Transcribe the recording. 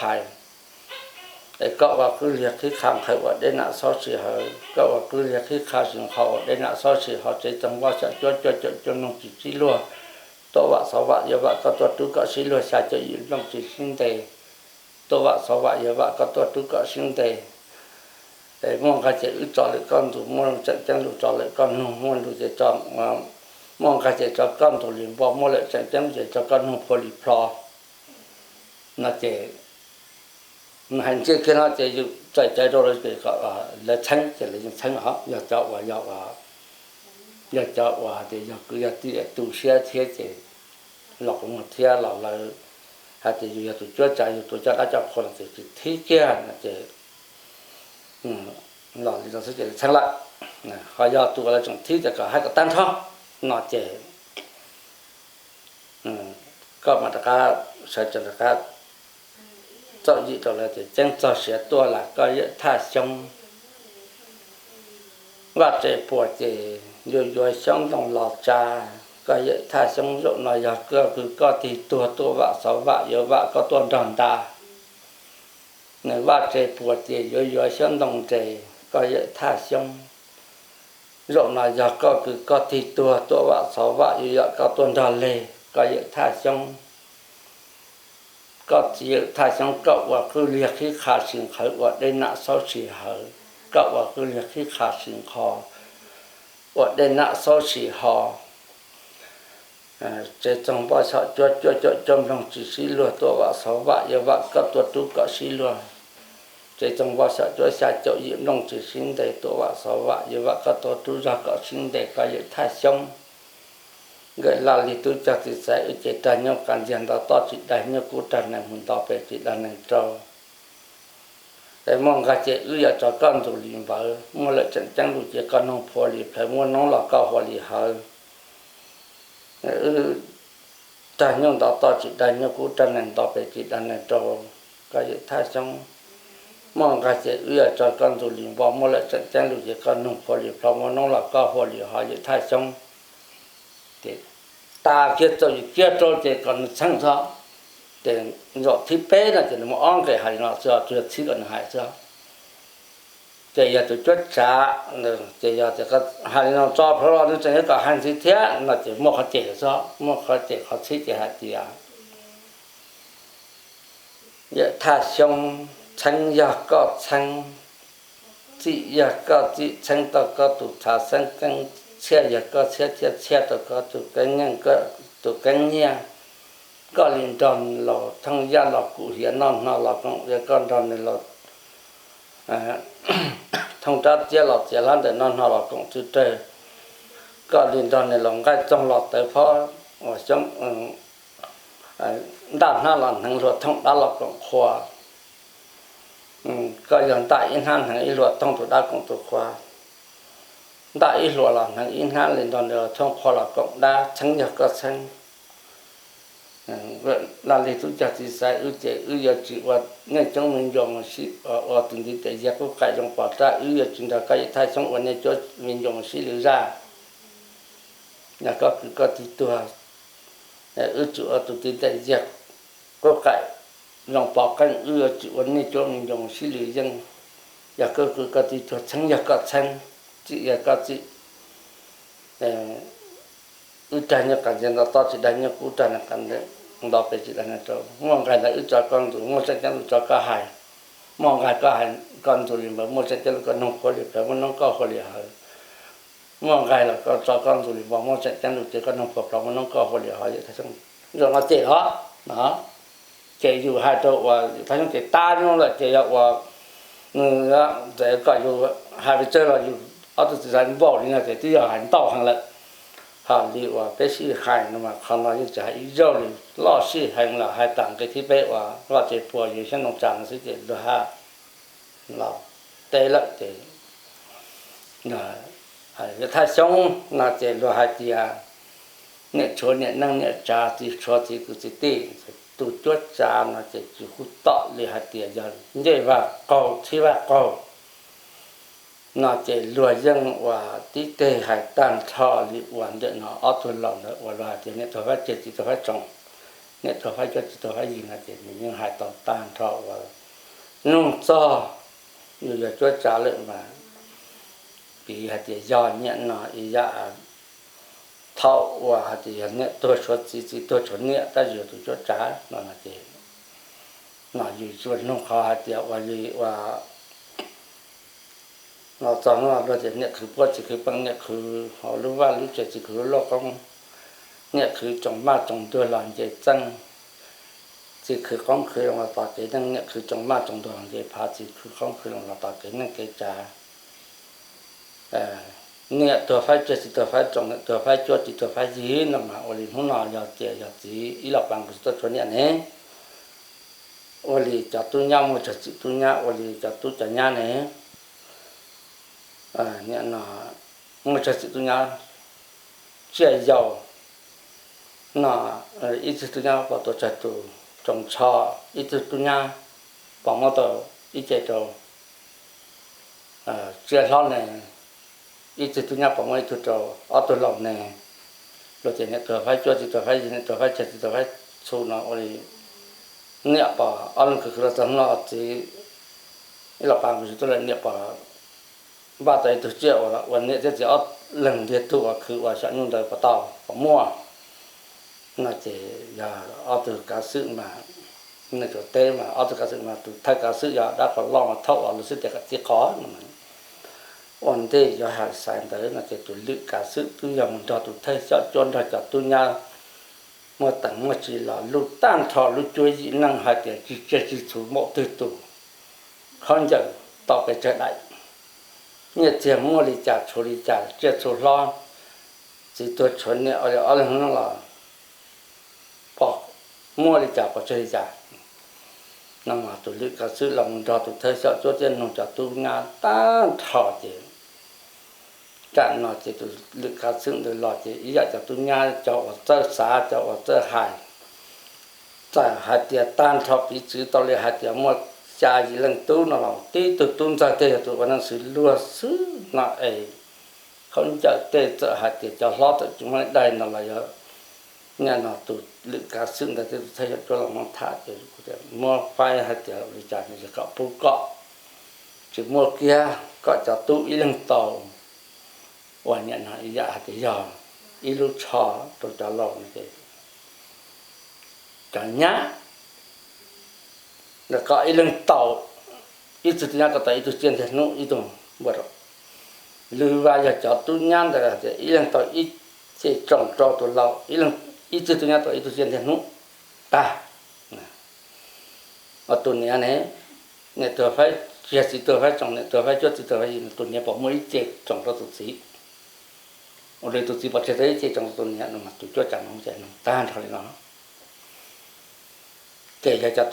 hais. Es koj ua qwj liag qhib qha nqhawv ua dej nam xob sis hawv, koj ua qwj liag qhib qha sis nqho ua dej nam xob sis ho, tsev txoog vaj xyom cuab cuaj caum cuaj mloog tsis sib luag, tuaj vam xov vam yuav vam koj tuaj rub kom sib luag, xya caum yim nplooj tsis sib ntes, tuaj vam xov vam yuav vam koj tuaj rub kom sib ntes. Muaj nqaij ces wb tso lawm koj ntug, muaj tseem ceeb lus tso lawm koj nug, muaj lus ces, muaj nqaij ces tso koj ntug li npo, muaj lawm tseem ceeb ces tso koj nug phua li plho. No ces hais ntsia kiag no ces yus txais cai rau lawv ces lawv txheeb ces lawv yeej txheeb os. Yog cov uas, yog cov uas tias yog kwv yog tij tu siab thiab ces los kuv mus thiab los lawv hais tias yus yog tus cuab tsav, yus tus coj dab coj qhua no ces tsis thib kiag no ces los li no xwb ces lawv txheeb lawm. Ho yog tus uas lawv tseem thib tias kom hais kom tag nrho no ces koj mam rov qab sawv tsees rov qab txom nyem rau lawv tias ceeb txog siav tuaj lawm koj yawm Thaj Xyoob. Vaj tse puas ces yuav yuav xyoob ntoo los tsa, koj yawm Thaj Xyoob. Zaum no yog koj kwv koj tij tuag tuaj vam xov vam yuav vam koj tuaj nrog nta. Nws vaj tse puas ces yuav yuav xyoob ntoo nres, koj yawm Thaj Xyoob. Zaum no yog koj kwv koj tij tuag tuaj vam xov vam yuav vam koj tuaj nrog leg, koj yawm Thaj Xyoob. Koj txiv yawm Thaj Xyoob, koj ua qwj liag qhib qha sis nqhawv ua dej nam xob sis hawv, koj ua qwj liag qhib qha sis nqho ua dej nam xob sis ho. Tsev txoog vaj xyom cuab cuaj caum cuaj mloog tsis sib luag, tuaj vam xov vam yuav vam koj tuaj rub kom sib luag. Tsev txoog vaj xyom cuab xya caum yim mlooj tsis sib ntes, tuaj vam xov vam yuav vam koj tuaj rub zog kom sib ntes, koj yawm Thaj Xyoob. Nkawm Laj Lig tub cog txiv xaiv wb ces rag nyuj qas ntxiag nto toj tsis daig nyuj kub, rag nees mus nto pem tsis daig nees rau. Es muaj nqaij ces wb yuav tso koj ntug li npawv, muaj lawm tseem ceeb lus ces koj nug phua li plhawv, muaj noob los koj hua li hawv. Wb rag nyuj nto toj tsis daig nyuj kub, rag nees nto pem tsis daig nees rau, koj yawm Thaj Xyoob. Muaj nqaij ces wb yuav tso koj ntug li npo, muaj lawm tseem ceeb lus ces koj nug phua li plho, muaj noob los koj hua li hov, yawm Thaj Xyoob. Ces tas kiag txaus yus kiag rau ces kom nws txheeb txhob. Ces zaum thib peb no ces nws muaj ob nqe hais li no xwb, tsuas yog txhib kom nws hais xwb. Ces yog tus cuab tsav, ces yog tias hais li no tso plhuav los nws tseem yuav kom hais ntxiv thiab no ces muaj qhov cem lawm xwb, muaj qhov cem qhov txhib ces hais tias yawm Thaj Xyoob, txheeb yog koj txheeb, txim yog koj txim, txheeb tau koj tus txhav xeeb keeb, txhiaj yog koj txhiaj thiaj txhiaj tau koj tus keeb nyiaj, tus keeb nyiaj. Koj li nrog nws los thooj yaj los kuv hiav, noj hno los koom, yog koj nrog nws los thooj rab txiab los txiav hlab ntawm, noj hno los koom txwj rawg. Koj li nrog nws los nqaij txoog los tawv phob, uas xyoob ntaj hnab los hneev hlua, thooj dab los koom qhua. Koj yog ntaj ib hnab hneev ib hlua, thooj tus dab koom tus qhua. Ntaj ib hlua los hneev ib hnab li nrog nws los thooj qhua los koom dab, txheeb yog koj txheeb. Laj Lig tub cog txiv xaiv wb ces wb yuav tsis ua nej coob me ncua mus sib, ua tus ntiv tes yiag qub qaim zoo pom raj, wb yuav tsis nrog koj yawm Thaj Xyoob ua nej coob me ncua mus sib lwm zaj. Yog koj kwv koj tij tuag, wb tsis ua tus ntiv tes yiag qub qaim zoo pom qeej, wb yuav tsis ua nej coob me ncua mus sib lwm yeej. Yog koj kwv koj tij tuag, txheeb yog koj txheeb, txim yog koj txim. Wb rag nyuj qas ntxiag nto toj tsis daig nyuj kub, rag nees nto pem tsis daig nees rau. Muaj nqaij ntawd wb tso koj ntug, muaj tseem ceeb lus tso koj hais. Muaj nqaij koj hais koj ntug li npawv, muaj tseem ceeb lus koj nug phua li plhawv, muaj noob koj hua li hawv. Muaj nqaij los koj tso koj ntug li npo, muaj tseem ceeb lus ces koj nug phua plho, muaj noob koj hua li hov. Yawm Thaj Xyoob, zaum no cem los no, ces yus hais rau uas Thaj Xyoob ces tab nyob lawm ces yog uas nws txawm kom yus hais pes tsawg los yus ob tug txiv xaiv npaum li no ces twb yog hais ntau heev lawm. Ho li uas peb sib hais no mas qhov no yeej tsis hais ib zaug li, loj sij heev los hais tas nqe thib peb uas vaj tse puas yuav xyoob ntoo tsa no xwb ces luag hais los teb lawm ces yawm Thaj Xyoob no ces luag hais tias niam tshuav niam neej niam tsav, txiv tshuav txiv kwv txiv tij, tus cuab tsav no ces tsis hu tom li hais tias yog ncej vaj qaug txhib vaj qaug no ces luag yeej uas tib teg hais tag nrho li uas ntawm no ob tug laus ntawd uas luag hais tias niam tuag fab tseg txiv tuag fab tsoom, niam tuag faib cuab txiv tuag faib yig no ces nws yeej hais tau tag nrho uas nug txog yus yog cuab tsav lawm mas piv hais tias yog niam no ib yam thaum uas hais tias yog niam tuag tshuav txiv, txiv tuag tshuav niam tab sis yog tus cuab tsav no ces no yus tsuas nug qhov hais tias ua li ua no txog no luag tias niam khwv puab txiv khwv peej, niam khwv hauv lub vaj lub tsev txiv khwv lub lauj koob, niam khwv tsoom maj tsoom ntuag los nce txeej, txiv khwv qoob khwv loo los tom kev neej, niam khwv tsoom maj tsoom ntuag los nce phav, txiv khwv qoob khwv loo los tom kev neej kev tsav. Niam tuag faib tseg txiv tuag faib tsoom, niam tuag faib cuab txiv tuag faib yig no mas ua li hnub no yog ces yog txiv ib los pas kuv tsis tuaj tshuav niam ne, ua li cov tub nyab muaj tsawg txim tub nyab, ua li cov tub cov nyab ne, niam no muaj tsawg txim tub nyab, tsiaj yau no ib txwg tub nyab pom tuav tsawg tus tsoos tsho, ib txwg tub nyab pom muab tau ib ce rau tsiaj hlob ne, ib txwg tub nyab pom muab ib tug rau ob tug laus ne. Luag tias niam tuag faib cuab txiv tuag faib yig, niam tuag faib tseg txiv tuag faib txhu no ua li niam pom ob leeg khwv khwv los txog hnub no txiv ib los pas kuv tsis tuaj lawm, niam pom npaj tau ib tug tsiaj ua niam thiab txiv ob leeg ntiag tug uas khwv ua xyom nyuj ntawd puas tau, puas muaj? No ces yog ob tug kav xwm mas, nej tsuas teb mas ob tug kav xwm mas tus thawj kav xwm yog dab qos loj mas thaum uas lub xib tias kom txij qos no ua ntej yuav hais xaiv ntawd no ces tus lwm kav xwm twb yog mus nrog tus thawj xyom cuab nrog cov tub nyab muaj teem muaj tsis los luj tag nrho lub cuab yim neej hais tias tsis tsiaj tsis txhu npaum twg tus khaub ncaws tau pes tsawg daim, nyiaj txiag muaj li cas tshuav li cas, tsiaj txhu hlob, txiv tuag tshuav niam ob leeg no los pom muaj li cas pom tsawg li cas. No mas tus lwm kav xwm los mus nrog tus thawj xyom cuab thiab nug cov tub nyab tag nrho ces tam no ces tus lwm kav xwm ntawd los ces ib yam cov tub nyab cov uas txawj xav cov uas txawj hais, txawm hais tias tag nrho piv txwv tau li hais tias muaj xya yim leej tub no los tib tug tub ntxawg thiaj yog tus ua neej xws luag xwb no es khaub ncaws tej txawm hais tias cov hlob txawm tsis muaj dai no los yog niaj no tus lwm kav xwm ntawd thiab tus thawj xyom cuab los muab tham ces muab faib hais tias ua li cas nws kom pub kom tsis muaj kiag, kom cov tub ib leeg tau ua niaj no ib yam hais tias yog ib lub tsho rau cov laus no ces cov nyab kom ib leeg tau ib txwg tub nyab tau tau ib tug tsiaj ntiag hnub ib tug npua rau. Lwm vas yog cov tub nyab ntawd tias ib leeg tau ib ce tsoos rau tus laus, ib txwg tub nyab tau ib tug tsiaj ntiag hnub tag. Tus niam ne, niam tuag faib tseg txiv tuag faib tsoom, niam tuag faib cuab txiv tuag faib yig, tus niam pom muaj ib ce tsoos rau tus txiv, ua li tus txiv pom tseg tau ib ce tsoos rau tus niam no mas tus cuab tsav no ces nug tag nrho li no. Ces yog cov